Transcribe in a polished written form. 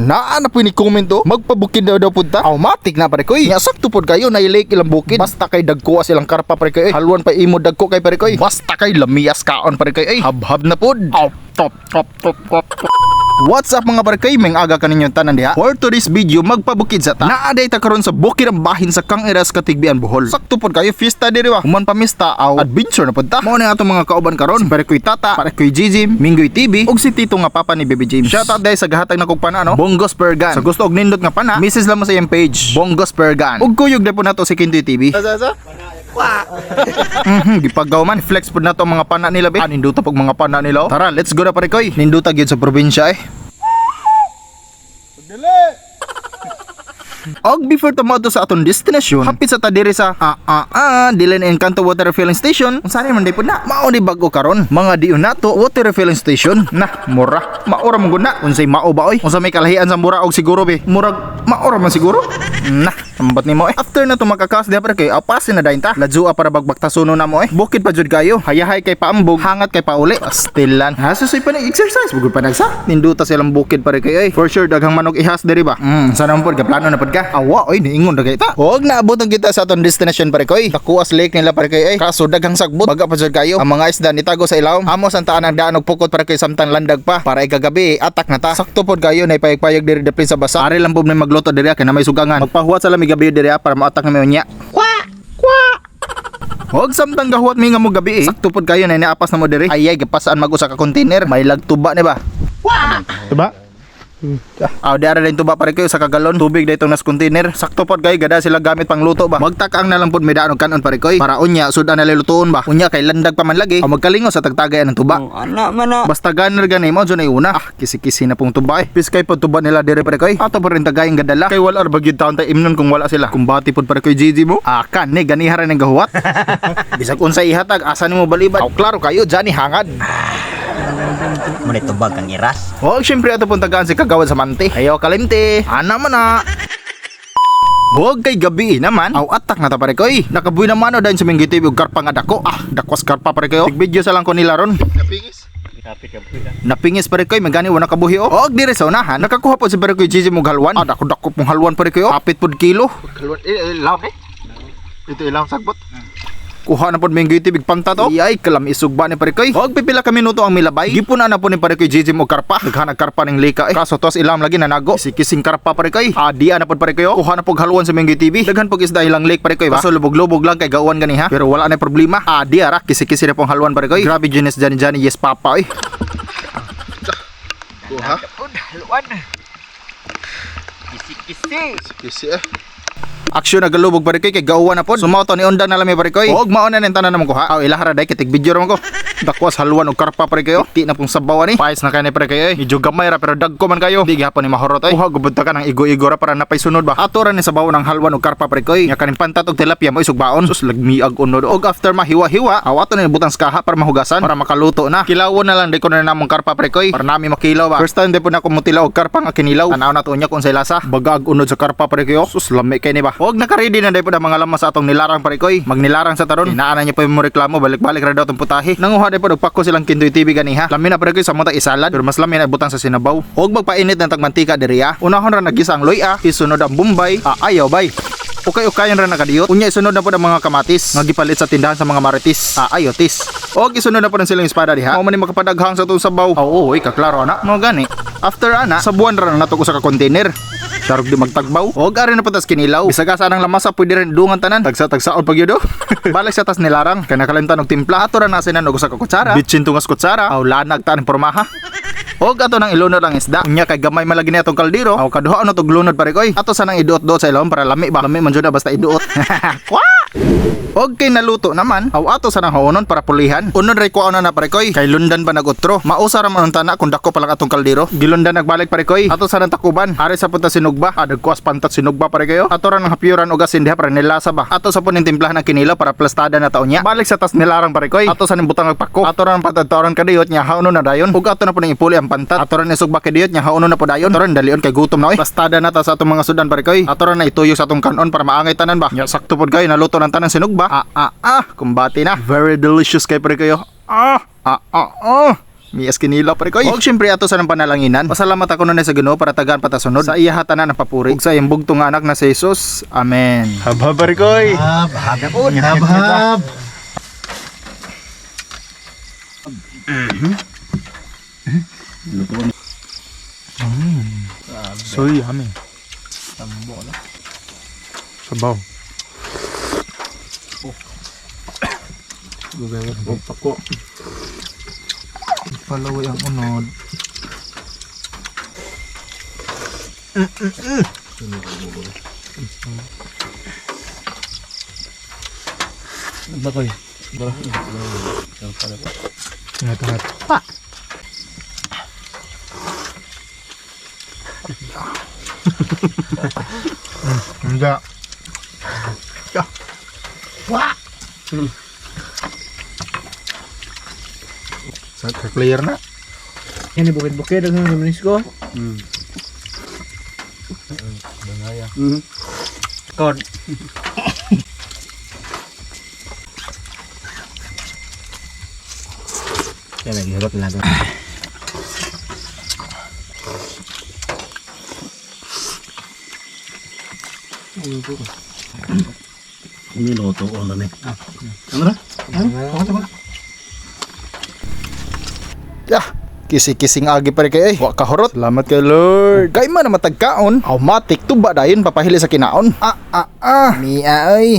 Naa na po ni comment oh. Magpabukid daw daw pud ta. Automatic na, pare koy. Nya sakto pod kayo na lake ilang bukid. Basta kay dagko silang karpa, pare koy. Halwan pa imo, dagko kay, pare koy. Basta kay lamias kaon, pare koy. Ay, habhab na pod. Aw, top top top top. What's up, mga barkay? May aga kaninyong tanan diha. For today's video, magpabukid sa ta. Naa ta karon sa bukid ang bahin sa Kang Iras, Catigbian, Bohol. Sakto pod kayo fiesta diri ba. Human pamista aw adventure na pod ta. Mao ni atong mga kauban karon. Si Parekoy Tata, Parekoy Gigi, Minggoy TV, ug si Tito nga papa ni Baby James. Shout out dahil sa gahatag na kog pana no. Bonggos Pergan. Sa gusto og nindot nga pana, message lang mo sa iyang page. Bonggos Pergan. Ug kuyog na po nato si Kintoy TV. Sa sa? Gipagaw man, flex pod nato ang mga pana nila be. Ah, ninduta pag mga pana nila, oh. Tara, let's go na, pare koy. Ninduta gyud sa probinsya eh. Og before tumadto sa atong destinasyon, hapit sa ta diri sa Dilen Encanto Water Refilling Station. Unsa ni man day pud na? Mao ni bag-o karon. Mga diun nato water refilling station. Na, mura. Maura man gud na. Unsay mao ba oy? Unsa may kalahian sa mura og siguro be? Murag maura man siguro. Na, ambot nimo eh. After na to makakas diha, pare kay apasin na dayon ta. Ladzua para bagbaktasuno na mo eh. Bukid pa jud kayo. Hayahay kay paambog, hangat kay pauli. Pastilan. Ha, susoy pa ni exercise bugod pa nagsa. Ninduta silang bukid, pare kay oy. For sure daghang manok ihas diri ba. Sana man pod ka plano na pod ka. Awa oy, niingon ra kay ta. Og naabot ang kita sa atong destination, pare koy. Takuas lake nila, pare koy ay. Kaso daghang sagbot, baga pa jud kayo. Ang mga isda nitago sa ilawom. Amo sang taan ang daan og pukot, pare koy, samtang landag pa para ikagabi atak na ta. Sakto pod kayo na ipayag-payag diri dapit sa basa. Ari lang pod may magluto diri kay na may sugangan. Magpahuwat sa lami gabi diri para maatak na may unya. Huwag samtang gahuwat mi nga mo gabi eh. Sakto pod kayo na niapas na mo diri. Ay ay gipasaan mag usa ka container. May lagtuba ni ba? Diba? Aw, di ara din tuba, pare kayo, sa kagalon tubig dito nas container. Sakto pod kayo gada sila gamit pang luto ba. Magtakang na lang pod may daan og kanon, pare koy. Para unya sudan na lutuon ba. Unya kay landag pa man lagi. Aw magkalingo sa tagtagay ng tuba. Oh, anak mana. Basta ganer gani mo dyan ay una. Ah, kisi-kisi na pong tuba eh. Piskay pod tuba nila dire, pare koy. Ato pa rin tagayang gadala. Kay wala ra gyud taon tay imnon kung wala sila. Kumbati pod, pare koy Gigi mo. Ah, kan ni ganiha ra ning gahuwat. Bisag unsa ihatag asa nimo balibad. Aw klaro kayo Johnny hangad. Muna tubag kang iras. Oh, syempre ato pong tagaan si Kagawad sa Mante. Ayaw kalimte. Ana man na. Huwag kay gabi naman. Aw atak na ta, pare koy. Nakabuhi na mano dahil sa Minggi TV og karpa nga dako. Ah, dakwas karpa, pare koy. Video sa lang ko nila ron. Napingis? Napingis, pare koy, magani wala kabuhi oh. Og dire sa unahan, nakakuha po si pare koy Gigi mong halwan. Ah, dako dako pong halwan, pare koy oh. Hapit pod kilo. Kaluan, eh, eh, lam eh. Ito ilam sagbot. Kuha na pod Minggi TV pantat oh. Iyay kalam isugba ni pare koy. Og pipila ka minuto ang milabay. Gipuna na po ni pare koy Gigi mo karpa. Daghan ang karpa ning lika eh. Kaso tos ilam lagi nanago. Sikising karpa, pare koy. Ah, di na pod, pare koy oh. Kuha na pog halwan sa Minggi TV. Daghan pog isda ilang lake, pare koy ba. Kaso lubog-lubog lang kay gauwan gani ha. Pero wala na problema. Ah, di ara kisi-kisi na pong halwan, pare koy. Grabe Junes Jani Jani yes papa eh. Kuha. Haluan. Kisi-kisi. Kisi eh. Aksyon nagalubog, pare koy, kay gauwan na pod. Sumaw to ni undang na lami, pare koy. Og mao na ning tanan namong kuha. Aw ilahara dai kitig video ra man ko. Dakwas halwan og karpa, pare kayo. Ti na pong sabaw ani. Pais na kay ni, pare kayo eh. Medyo gamay ra pero dagko man kayo. Di gihapon ni mahurot ay. Kuha gubod ta ka ng igo-igo ra para napay sunod ba. Ato ra ni sabaw ng halwan og karpa, pare koy. Nya kaning pantat og tilapia mo isugbaon. Sus lagmiag unod. Og after mahiwa-hiwa, aw ato ni butang sa kaha para mahugasan para makaluto na. Kilawon na lang di ko na namong karpa, pare koy. Para nami makilaw ba. First time di po na ako mutilaw og karpa nga kinilaw. Tanaw na to unya kung unsay lasa. Bagag unod sa karpa, pare kayo. Sus lami kay ni ba. Og naka-ready na di po na mga lamas sa atong nilarang, pare koy. Magnilarang sa taron. Inaanan niya pa yung mo reklamo, balik-balik ra daw tong putahe. Nanguha di po og pako silang Kindoy TV ganiha. Lami na, pare koy, sa mata isalad pero mas lami na ibutang sa sinabaw. Og magpainit ng tagmantika diri ah. Unahon ra nagisa ang luya, isunod ang bombay, ah, ayaw bay. Ukay-ukayon ra nakadiyot. Unya isunod na po ang mga kamatis nga gipalit sa tindahan sa mga maritis. Ah, ayotis. Og isunod na po ng silang espada diha. Mao man ni makapadaghang sa atong sabaw. Oo, oy, kaklaro ana. Mao gani. After ana, sa buwan ra na nato ko sa ka container. Sarog di magtagbaw. Og ari na patas kinilaw. Bisag asa nang lamasa pwede rin dungan tanan. Tagsa-tagsaon pag yun. Balik sa tas nilarang. Kay nakalimtan og timpla. Ato ra na sinan og usa ka kutsara. Bitsin tungas kutsara. Aw lanag ta ning pormaha. Og ato nang ilunod ang isda. Unya kay gamay malagi ni atong kaldero. Aw kaduha na tog lunod, pare koy. Ato sa nang iduot-duot sa ilawom para lami ba. Lami man jud na basta iduot. Kwa! Og kay naluto naman, aw ato sa nang haunon para pulihan. Unod ray kuha na pare koy. Kay lundan pa nagutro. Mausa ra man ang tana kung dako pa lang atong kaldero. Gilundan nagbalik, pare koy. Ato sa nang takuban. Ari sa punta sinugba. Ah, dagkuas pantat sinugba, pare kayo. Ato ra nang hapyuran og asin diha para nilasa ba. Ato sa puning timplahan ang kinilaw para plastada na taon niya. Balik sa tas nilarang, pare koy. Ato sa ning butang agpako. Ato ra nang patadtoran kadiyot nya haunon na dayon. Ug ato na po ning ipuli ang pantat. Ato ra ni sugba kadiyot nya haunon na po dayon. Ato ra dalion kay gutom na oy. Plastada na ta sa atong mga sudan, pare koy. Ato ra na ituyo sa atong kanon para maangay tanan ba. Nya sakto pod kayo naluto ng tanan sinugba. Ah ah ah, kumbati na. Very delicious kay, pare kayo. Ah ah ah ah. Mias kinila, pare koy. Og syempre ato sa nang panalanginan. Pasalamat ako nun sa Ginoo para tagaan patasunod sa iya tanan ang papuri. Ug sa iyang bugtong nga anak na si Jesus. Amen. Habhab, pare koy. Hab, hab. Habhab. So yummy. Sabaw. Pako. Palaway ang unod. Bakoy. Ingat, ingat. Hindi. Sa clear na. Yan bukid-bukid ang sa Manisco. Kon. Kaya naghihirap na lang. Niluto ko na ni. Ano na? Yah, kisi-kising agi pare kay ay. Wa ka horot. Salamat kay Lord. Kay man na matagkaon, automatic tuba dayon papahili sa kinaon. Ah ah ah. Mia ay.